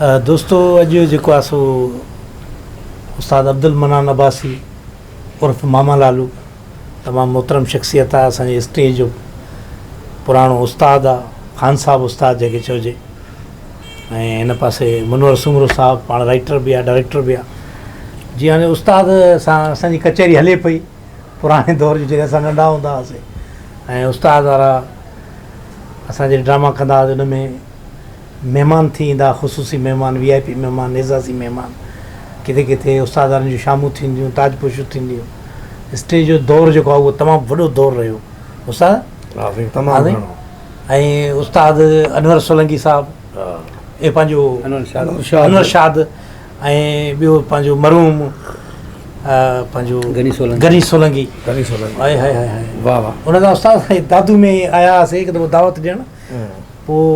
دوستو اڄ جيڪو آ سو استاد عبدالمنان عباسي عرف ماما لالو تمام محترم شخصيت آ اسان جي اسٽيج جو پراڻو استاد آ خان صاحب استاد جنهن کي چئجي ۽ هن پاسي منور سومرو صاحب پاڻ رائيٽر به آ ڊائريڪٽر به آ جي هاڻي استاد سان اسان جي ڪچهري هلي پئي پراڻي دور جي جڏهن اسان ننڍا هوندا هئاسين ۽ استاد وارا اسان جڏهن ڊراما ڪندا هئاسين ان ۾ مهمان ٿي ايندا خصوصي مهمان وي آء پي مهمان اعزازي مهمان ڪٿي ڪٿي استاد وارن جون شامون ٿينديون تاج پوشيون ٿينديون اسٽيج جو دور جيڪو آهي اهو تمام وڏو دور رهيو استاد ها سائين تمام گهڻو ۽ استاد انور سولنگي صاحب اي پنهنجو انور شاد ۽ ٻيو پنهنجو مرحوم پنهنجو غني سولنگي غني سولنگي غني سولنگي هاء هاء هاء هاء واه واه ان سان استاد دادو ۾ آيا هئاسي هڪ دفعو دعوت ڏيڻ پوء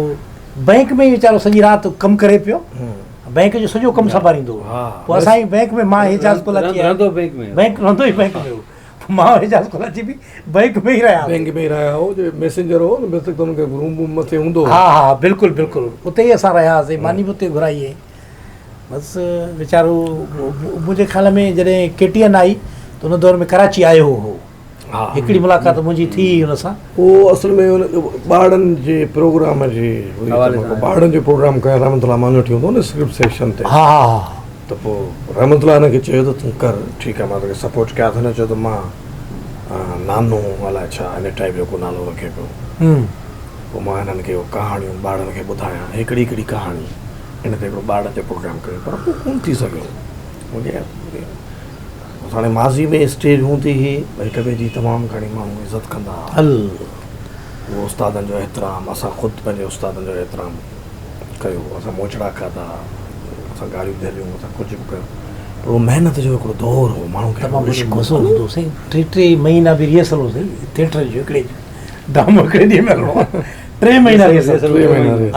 بئنڪ ۾ ئي ويچارو سڄي رات ڪم ڪري پيو بئنڪ جو سڄو ڪم سنڀاليندو هو پوء اسان جي بئنڪ ۾ مان اعجاز ڪولاچي رهندو بئنڪ ۾ بئنڪ رهندو ئي بئنڪ ۾ هو مان اعجاز ڪولاچي به بئنڪ ۾ ئي رهيا بئنڪ ۾ ئي رهيا هو جي ميسينجر هو نه بيسڪ ته ان کي روم بوم مٿي هوندو ها ها بلڪل بلڪل اتي ئي اسان رهيا هئاسين ماني به اتي گهرائي هئي بس ويچارو منهنجي خيال ۾ جڏهن ڪي ٽي اين آئي ته ان دور ۾ ڪراچي آيو هو هڪڙي ملاقات منهنجي ٿي هئي ان سان. اهو اصل ۾ ٻارڙن جي پروگرام جي هئي ٻارڙن جو پروگرام ڪيان رحمت الله ماڃوٺي هوندو هو نه اسڪرپٽ سيڪشن تي ها ها ها ته پوء رحمت الله هن کي چيو ته تون ڪر ٺيڪ آهي مان توکي سپورٽ ڪيان ٿو هن چيو ته مان نانو الائي ڇا ان ٽائيپ جو ڪو نالو رکي پيو پوء مان هنن کي اهو ڪهاڻيون ٻارڙن کي ٻڌايان هڪڙي هڪڙي ڪهاڻي ان تي هڪڙو ٻارڙن جو پروگرام ڪيو پر پوء ڪونه ٿي سگهيو هاڻي ماضي ۾ اسٽيج هوندي هئي هڪ ٻئي جي تمام گهڻي ماڻهو عزت ڪندا هئا اهو استادن جو احترام اسان خود پنهنجي استادن جو احترام ڪيو اسان موچڙا کاڌا اسان گاريون جهليون اسان ڪجهه به ڪيو پر اهو محنت جو هڪڙو دور هو ماڻهو کي تمام مزو هوندو هو سائين ٽي ٽي مهينا به ريهرسل هو سائين ٿيٽر جو هڪڙي ڊرامو هڪڙي ڏينهن ۾ هلڻو آهي ٽي مهينا ريهرسل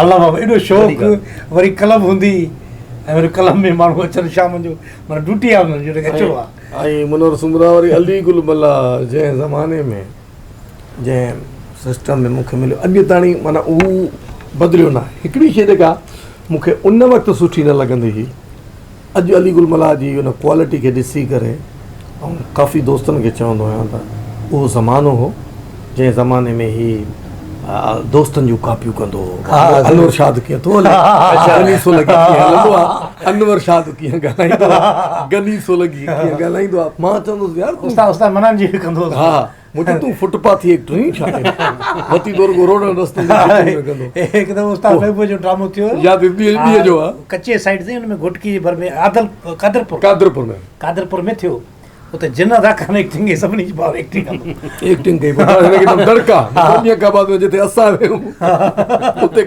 الله بابا ايڏو شوق وري ڪلب هوندي ۽ وري ڪلب ۾ ماڻهو اچن شام جو معنيٰ ڊيوٽي آ انهن جي اچڻو آ. ۽ منور سومرا وري علي گل ملاح جنهن زماني ۾ جنهن سسٽم ۾ مون کي مليو اڄ تاڻي معنيٰ اهو بدليو ناهي هڪڙي شيء جيڪا مون کي ان وقت سٺي نه لڳندي هئي اڄ علي گل ملاح جي ان ڪوالٽي کي ڏسي ڪري آئون ڪافي دوستن کي چوندو آهيان ته اهو زمانو هو جنهن زماني ۾ هي دوستن جون ڪاپيون ڪندو هو انور شاد ڪيئن ٿو هلي غني سولنگي ڪيئن هلندو آ انور شاد ڪيئن ڳالهائيندو آ غني سولنگي ڪيئن ڳالهائيندو آ مان چوندو هوس يار استاد استاد منان جي به ڪندو هوس ها مون چيو تون فٽ پاٿي ايڪٽر آهين ڇا وتي تو رڳو روڊن رستن تي شوٽنگ ۾ ڪندو هڪ دفعو استاد محبوب جو ڊرامو ٿيو يا ٻي جو آ ڪچي سائيڊ تي ان ۾ گهوٽڪي جي ڀر ۾ عادل قادرپور قادرپور ۾ قادرپور ۾ ٿيو اتي جن اداڪارن ايڪٽنگ ڪئي سڀني جي پاور ايڪٽنگ ڪندو ايڪٽنگ ڪئي پر هن کي ته دڙڪا ڏينهن کان بعد ۾ جتي اسان ويون اتي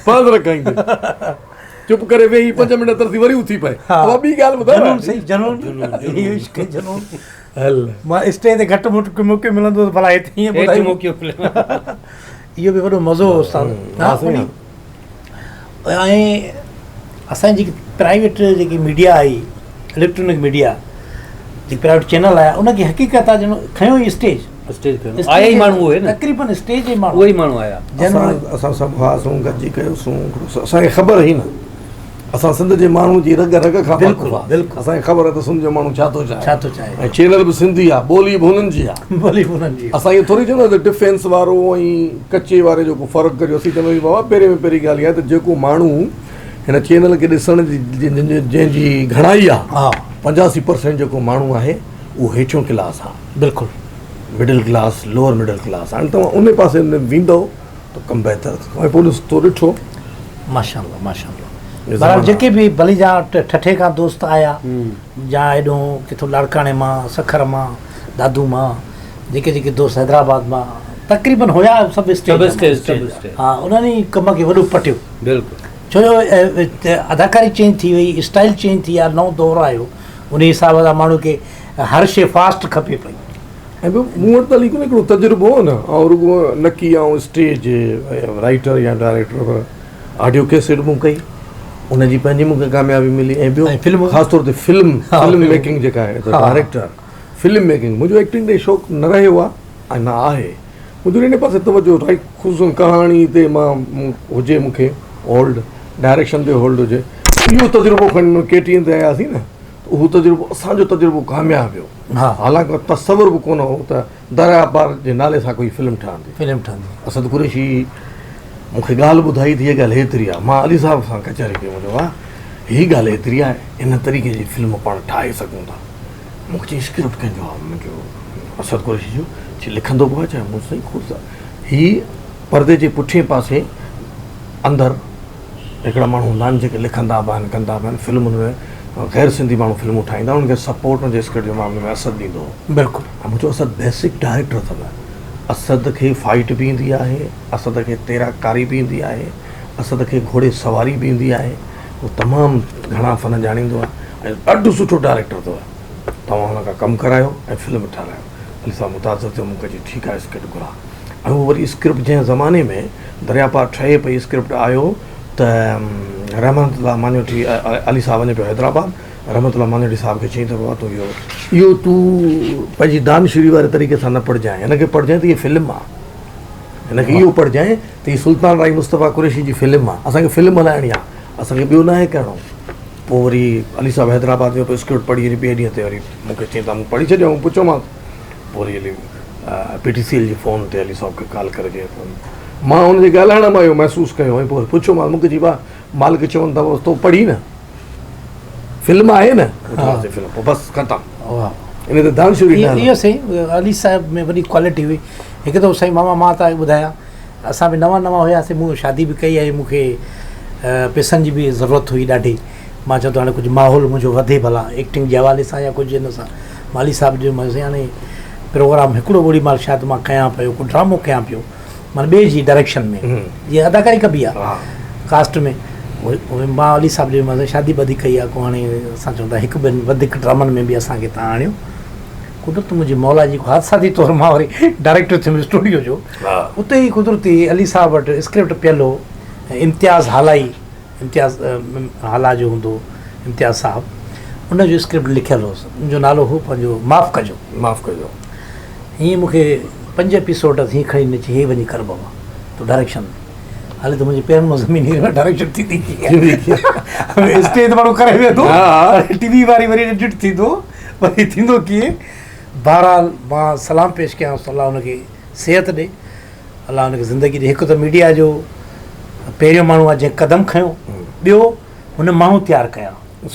پاند رکائيندي چپ ڪري ويهي پنج منٽ ترسي وري اٿي پئي اها ٻي ڳالهه ٻڌايو جنون سائين جنون اهو عشق جنون هل مان اسٽيج تي گهٽ موقعو ملندو ته ڀلا هتي ائين ٻڌايو موقعو اهو به وڏو مزو هو استاد ۽ اسان جي جيڪي پرائيويٽ جيڪي ميڊيا آئي اليڪٽرانڪ ميڊيا جيڪي پرائيويٽ چينل آيا ان کي حقيقت آ ڄڻ کنيو ئي اسٽيج اسٽيج کنيو آيا ئي ماڻهو اهي نه تقريبن اسٽيج ئي ماڻهو اهي ئي ماڻهو آيا اسان اسان سڀ هئاسون گڏجي ڪيوسون اسان کي خبر هئي نه اسان سنڌ جي ماڻهو جي رڳ رڳ کان بلڪل بلڪل اسان کي خبر آهي ته سنڌ جو ماڻهو ڇا ٿو چاهي ڇا ٿو چاهي ۽ چينل به سنڌي آ ٻولي به هنن جي آ ٻولي به هنن جي اسان ائين ٿوري چوندا ته ڊفينس وارو ۽ ڪچي واري جو ڪو فرق ڪريو اسين چوندا آهيون بابا پهرين ۾ پهرين ڳالهه اها آهي ته جيڪو ماڻهو هن چينل کي ڏسڻ جي جنهن جي گهڻائي آ 85% جيڪو ماڻهو آهي اهو هيٺيون ڪلاس آ بلڪل middle class lower middle class هاڻي توهان ان پاسي ويندو ته ڪم بهتر ٿيندو ۽ پوء ڏس تو ڏٺو. ماشاءالله ماشاءالله بهرحال جيڪي به ڀلي جا ٺٽي کان دوست آيا جا هيڏو ڪٿو لاڙڪاڻي مان سکر مان دادو مان جيڪي جيڪي دوست حيدرآباد مان تقريبن هيا سڀ اسٽيج ها انهن ئي ڪم کي وڏو پٽيو بلڪل ڇو جو اداڪاري چينج ٿي وئي اسٽائل چينج ٿي آ نئون دور آيو ان حساب سان ماڻهو کي هر شي فاسٽ کپي پئي ۽ ٻيو مون وٽ ته علي ڪونه هڪڙو تجربو هو نه آئون رڳو نه ڪي آئون اسٽيج رائيٽر يا ڊائريڪٽر پر آڊيو ڪيسيٽ مون ڪئي ان جي پنهنجي مون کي ڪاميابي ملي ۽ ٻيو فلم خاص طور تي فلم فلم ميڪنگ جيڪا آهي ڊائريڪٽر فلم ميڪنگ منهنجو ايڪٽنگ ڏي شوق نه رهيو آهي ۽ نه آهي منهنجو ان پاسي توجه رائي خصوصن ڪهاڻي تي مان هجي مون کي اولڊ ڊائريڪشن تي هولڊ هجي. اهو تجربو کڻي ڪي ٽي اين تي آياسين نه ته اهو تجربو اسان جو تجربو ڪامياب ويو. حالانڪه تصور به ڪونه هو ته درياء پار جي نالي سان ڪوئي فلم ٺهندي. فلم ٺهندي. اسد قريشي مون کي ڳالهه ٻڌائي ته هيء ڳالهه هيتري آهي. مان علي صاحب سان ڪچهري ڪئي مون چيو واهه هي ڳالهه هيتري آهي ان طريقي جي فلم پاڻ ٺاهي سگهون ٿا. مون کي چيائين اسڪرپٽ ڪنهن جو آهي؟ مون چيو اسد قريشي جو. چي لکندو به آهي؟ چيو مون سائين خود هي پردي جي پٺئين پاسي اندر هڪڙا ماڻهو هوندا آهن جيڪي لکندا به آهن ڪندا به آهن فلمن ۾ غير سنڌي ماڻهو فلمون ٺاهيندا آهن انهن کي سپورٽ ان جي اسڪرپٽ جي معاملي ۾ اسد ڏيندو هو. بلڪل. ۽ مون چيو اسد بيسڪ ڊائريڪٽر اٿو اسد کي فائيٽ به ايندي آهي اسد کي تيراڪ ڪاري به ايندي آهي اسد کي گهوڙي سواري به ايندي آهي هو تمام گهڻا فن ڄاڻيندو آهي ۽ ڏاڍو سٺو ڊائريڪٽر اٿو توهان هن کان ڪم ڪرايو ۽ فلم ٺارايو علي صاحب متاثر ٿيو مون کي چيو ٺيڪ آهي اسڪرپٽ گهراء ۽ اهو وري اسڪرپٽ جنهن زماني ۾ دريا پار ٺهي پئي اسڪرپٽ آيو ته رحمت الله ماڃوٺي علي صاحب وڃي پيو حيدرآباد رحمت الله ماڃوٺي صاحب کي چيائين ته بابا تون اهو اهو تون پنهنجي دانشوري واري طريقي سان نه پڙهجانء هن کي پڙهجانء ته هيء فلم آ هن کي اهو پڙهجانء ته هي سلطان راهي مصطفيٰ قريشي جي فلم آ اسان کي فلم هلائڻي آ اسان کي ٻيو ناهي ڪرڻو پوء وري علي صاحب حيدرآباد ويو پوء اسڪرپٽ پڙهي وري ٻئي ڏينهن تي وري مون کي چيائين ته مون پڙهي ڇڏيو مون پڇيومانس پوء وري علي پي ٽي سي ايل جي فون تي علي صاحب کي ڪال ڪري چيو ته مان هن جي ڳالهائڻ مان اهو محسوس ڪيو ۽ پوء پڇيومانس مون کي چئي ڀاء مالڪ چون ٿا بس تو پڙهي نه فلم آهي نه فلم پوء بس ختم ان تي دانشوري نه اهو سائين علي صاحب ۾ وڏي ڪوالٽي هئي هڪ دفعو سائين ماما مان توهان کي ٻڌايان اسان به نوان نوان هياسين مون شادي به ڪئي ۽ مون کي پئسن جي به ضرورت هئي ڏاڍي مان چيو ته هاڻي ڪجهه ماحول منهنجو وڌي ڀلا ايڪٽنگ جي حوالي سان يا ڪجهه ان سان مالهي صاحب جو مان سائين هاڻي پروگرام هڪڙو اوڏي مهل شايد مان ڪيان پيو ڪو ڊرامو ڪيان پيو معنيٰ ٻئي جي ڊائريڪشن ۾ جيئن اداڪاري ڪبي آ ڪاسٽ ۾ مان علي صاحب جو مان شادي بادي ڪئي آ ڪو هاڻي اسان چون ٿا هڪ ٻن وڌيڪ ڊرامن ۾ به اسان کي تان آڻيو قدرت منهنجي مولا جي حادثاتي طور مان وري ڊائريڪٽر ٿيم اسٽوڊيو جو اتي ئي قدرتي علي صاحب وٽ اسڪرپٽ پيل هو امتياز هالائي امتياز هالا جو هوندو هو امتياز صاحب ان جو اسڪرپٽ لکيل هوس ان جو نالو هو پنهنجو معاف ڪجو معاف ڪجو هيئن مون کي پنج ايپيسوڊ هيئن کڻي نچي هي وڃي ڪر بابا تو ڊائريڪشن هلي ته منهنجي پيرن مان زمين هير ڊائريڪشن ٿيندي ڪيئن اسٽيج ماڻهو ڪري ويندو ٽي وي واري وري ايڊٽ ٿيندو وري ٿيندو ڪيئن بهرحال مان سلام پيش ڪيانس الله ان کي صحت ڏي الله هن کي زندگي ڏي. هڪ ته ميڊيا جو پهريون ماڻهو آهي جنهن قدم کنيو، ٻيو هن ماڻهو تيار ڪيا،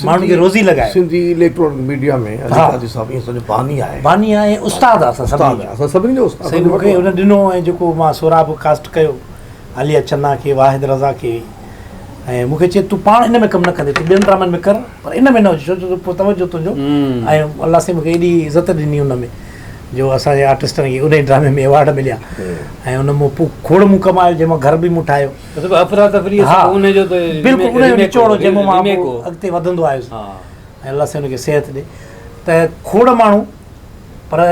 ماڻهن کي روزي لڳائي. سنڌي اليڪٽرانڪ ميڊيا ۾ علي قاضي صاحب ائين سمجهه باني آهي. باني آهي استاد آهي اسان سڀني جو. اسان سڀني جو استاد. سائين مون کي هن ڏنو ۽ جيڪو مان سهراب ڪاسٽ ڪيو عاليه چنا کي واحد رضا کي ۽ مون کي چئي تون پاڻ ان ۾ ڪم نه ڪندي تون ٻين ڊرامن ۾ ڪر پر ان ۾ نه هج ڇو جو پوء توجه تنهنجو ۽ الله سائين مون کي ايڏي عزت ڏني ان ۾ جو اسان جي آرٽسٽن کي انهي ڊرامي ۾ ايوارڊ مليا ۽ ان مان پوء کوڙ مون ڪمايو جنهن مان گهر به مون ٺاهيو. مطلب افراتفري سان انهي جو ته بلڪل انهي جو نچوڙ هو جنهن مان مان پوء اڳتي وڌندو آيس ۽ الله سائين ان کي صحت ڏي ته کوڙ ماڻهو پر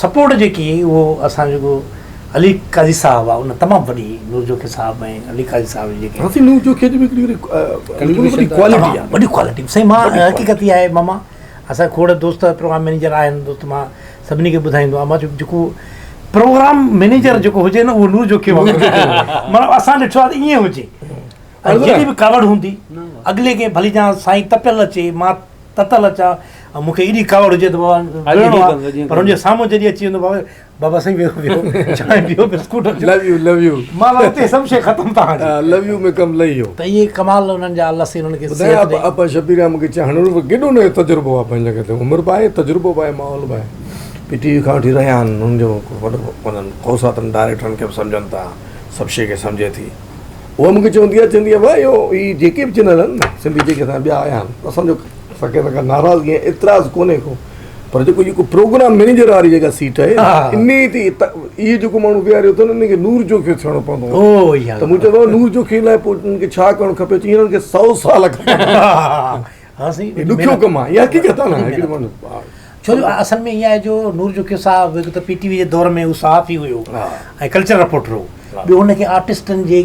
سپورٽ جيڪي اهو اسان جيڪو علي قاضي صاحب آ ان تمام وڏي نور جوکي صاحب ۽ علي قاضي صاحب جي جيڪي سائين نور جوکي جي به هڪڙي وڏي ڪوالٽي آ وڏي ڪوالٽي سائين مان حقيقت اها آهي ماما اسان کوڙ دوست پروگرام مئنيجر آهن دوست مان سڀني کي ٻڌائيندو آهيان مان چيو جيڪو پروگرام مئنيجر جيڪو هجي نه اهو نور جوکي وانگر مطلب اسان ڏٺو آهي ته ائين هجي ۽ جيڏي به ڪاوڙ هوندي اڳلي کي ڀلي جان سائين تپيل اچي مان تتل اچان ۽ مون کي ايڏي ڪاوڙ هجي ته بابا وڙهڻو آهي پر هن جي سامهون جڏهن اچي ويندو بابا بابا سائين ويهو ويهو چانهه پيو بسڪوٽ اچو لو يو لو يو مان اتي سڀ شيء ختم تهان جي لو يو ۾ ڪم لهي ويو ته اهي ڪمال انهن جا الله سائين انهن کي صحت ڏي ابا شبير مون کي چانهه هڻو ڪيڏو نه تجربو آ پنهنجي جڳهه تي عمر به آهي تجربو به آهي ماحول به آهي پي ٽي وي کان وٺي رهيا آهن انهن جو وڏو انهن کوساتن ڊائريڪٽرن کي به سمجهن ٿا سڀ شيء کي سمجهي ٿي اها مون کي چوندي آهي چوندي آهي ڀاء اهو هي جيڪي به چينل آهن نه سنڌي جيڪي اسان جا ٻيا آيا آهن اسان جو اسان ڪنهن سان ناراضگي ۽ اعتراض ڪونهي ڪو پر جيڪو جيڪو پروگرام مئنيجر واري جيڪا سيٽ آهي انهي تي اهو جيڪو ماڻهو ويهاريو اٿن ان کي نور جوکيو ٿيڻو پوندو ته مون چيو نور جوکيي لاء پوء ان کي ڇا ڪرڻ کپي چي هنن کي 100 سال کپن ها سائين ڏکيو ڪم آهي اها حقيقت آهي نه هڪڙي ماڻهو ڇو جو اصل ۾ ائين آهي جو نور جوکيو صاحب هڪ ته پي ٽي وي جي دور ۾ هو صحافي هيو ۽ ڪلچر رپورٽر هو ٻيو هن کي آرٽسٽن جي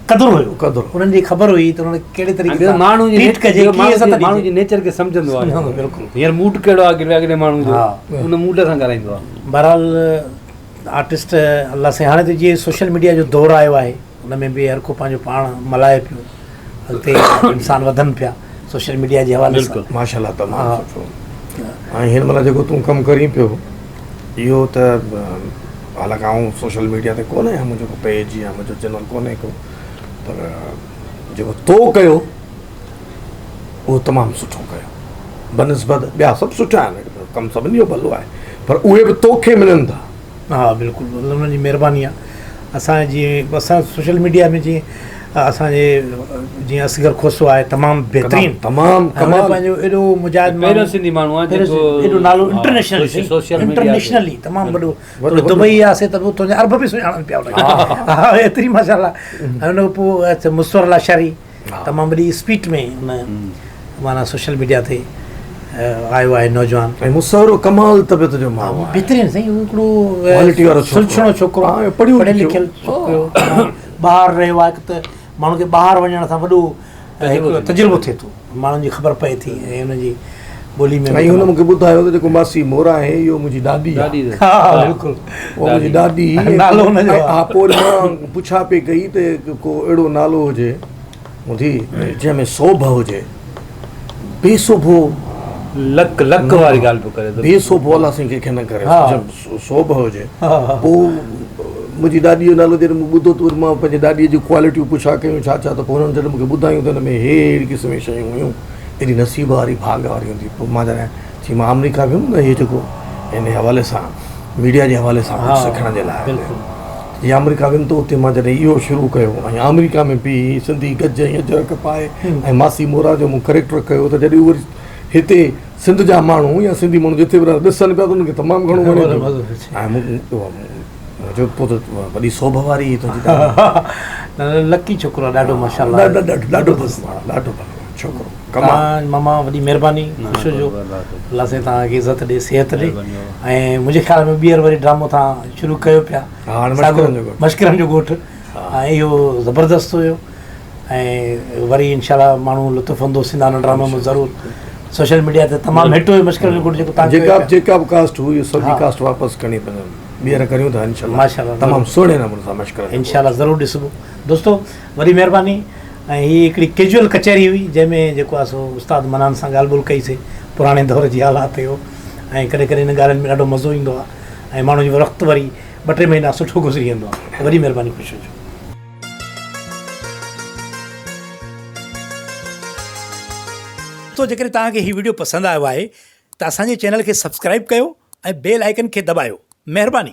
قدر هيو قدر انهن جي خبر هئي ته انهن کي ڪهڙي طريقي سان ماڻهو جي ٽريٽ ڪجي ڪيئن عزت ڏجي ماڻهو جي نيچر کي سمجهندو آهي بلڪل هينئر موڊ ڪهڙو آهي اڳلي ماڻهو جو ان موڊ سان ڳالهائيندو آهي بهرحال آرٽسٽ الله سائين هاڻي ته جيئن سوشل ميڊيا جو دور آيو آهي ان ۾ به هر ڪو پنهنجو پاڻ ملهائي پيو. اڳتي انسان وڌن پيا سوشل ميڊيا جي حوالي سان. ماشاء الله تمام سٺو ۽ هن مهل جيڪو تون ڪم ڪرين پيو اهو ته حالانڪه آئون سوشل ميڊيا تي ڪونه آهيان منهنجو ڪو پيج يا منهنجو چينل ڪونهي ڪو پر جيڪو تو ڪيو اهو تمام سٺو ڪيو بنسبت ٻيا سڀ سٺا آهن ڪم سڀني جو ڀلو آهي پر اهي به توکي ملن ٿا. ها بلڪل انهن جي مهرباني آهي اسان جي اسان سوشل ميڊيا ۾ جيئن اسان جي جيئن اصغر کوسو آهي تمام بهترين تمام ڪمال پنهنجو ايڏو مجاهد پهريون سنڌي ماڻهو آهي جيڪو ايڏو نالو انٽرنيشنل سوشل انٽرنيشنلي تمام وڏو دبئي آ سي ته اتان جا عرب به سڃاڻن پيا ان کي ها ايتري ماشاءالله ۽ ان کان پوء مصور لاشاري تمام وڏي اسپيڊ ۾ ان معنيٰ سوشل ميڊيا تي آيو آهي نوجوان. ۽ مصور ڪمال طبيعت جو ماڻهو آهي. بهترين سائين هو هڪڙو ڪوالٽي وارو ڇوڪرو سلڇڻو ڇوڪرو آهي پڙهيو پڙهيل لکيل ڇوڪرو ٻاهر رهيو آهي ته ماڻهو کي ٻاهر وڃڻ سان وڏو هڪ تجربو ٿئي ٿو ماڻهن جي خبر پئي ٿي ۽ ان جي ٻولي ۾ ۽ هن مونکي ٻڌايو ته جيڪو ماسي مورا آهي اهو منهنجي ڏاڏي آهي. ها بلڪل اها منهنجي ڏاڏي نالو هن جو ها پوء وري مان پڇا پئي ڪئي ته ڪو اهڙو نالو هجي ٻڌي جنهن ۾ سوڀ هجي بي سوڀو لڪ لڪ واري ڳالهه پيو ڪري بي سوڀو الله سائين ڪنهن کي نه ڪري سوڀ هجي پوء منهنجي ڏاڏي جو نالو جڏهن مون ٻڌو ته وري مان پنهنجي ڏاڏي جون ڪوالٽيون پڇا ڪيون ڇا ڇا ته پوء هنن جڏهن مون کي ٻڌايون ته هن ۾ هي اهڙي قسم جون شيون هيون ايڏي نصيب واري ڀاڳ واري هوندي پوء مان جڏهن چي مان آمريڪا ويم نه هي جيڪو ان حوالي سان ميڊيا جي حوالي سان ڪجهه سکڻ جي لاء جي آمريڪا ويم ته اتي مان جڏهن اهو شروع ڪيو ۽ آمريڪا ۾ بيهي سنڌي گج ۽ اجرڪ پائي ۽ ماسي مورا جو مون ڪريڪٽر ڪيو ته جڏهن اهي هتي سنڌ جا ماڻهو يا سنڌي ماڻهو جتي به رهن ڏسن پيا ته انهن کي تمام گهڻو وڻي پيو ۽ مون جو پوء ته وڏي سوڀ واري هئي تنهنجي ڏاڏي. لڪي ڇوڪرو آهي ڏاڍو ماشاءالله. ڏاڍو ڏاڍو ڏاڍو ڀلو آهي ڏاڍو ڀلو آهي ڇوڪرو ڪمال. توهان ماما وڏي مهرباني خوش هجو الله سائين توهان کي عزت ڏي صحت ڏي ۽ منهنجي خيال ۾ ٻيهر وري ڊرامو توهان شروع ڪيو پيا مشڪرن جو ڳوٺ ۽ اهو زبردست هيو ۽ وري انشاء الله ماڻهو لطف اندوز ٿيندا ان ڊرامي مان ضرور سوشل ميڊيا تي تمام هٽ هيو مشڪرن جو ڳوٺ جيڪو توهان جيڪا جيڪا به ڪاسٽ هئي سڀ ڪاسٽ واپس کڻي پنهنجو ٻيهر ڪريون ٿا انشاء الله ماشاءالله تمام سهڻي نموني سان مشڪرن جو انشاء الله ضرور ڏسبو دوستو وڏي مهرباني ۽ هي هڪڙي ڪيجوئل ڪچهري هئي جنهن ۾ جيڪو آهي سو استاد منان سان ڳالهه ٻولهه ڪئي سي پراڻي دور جي حالات هيو ۽ ڪڏهن ڪڏهن ان ڳالهين ۾ ڏاڍو مزو ايندو آهي ۽ ماڻهو جو وقت وري ٻه ٽي مهينا سٺو گذري ويندو آهي وڏي مهرباني خوش هجو. دوستو جيڪڏهن توهان کي هي وڊيو پسند آيو آهي ته اسان جي چينل کي سبسڪرائيب ڪيو ۽ بيل آئيڪن کي دٻايو مهرباني.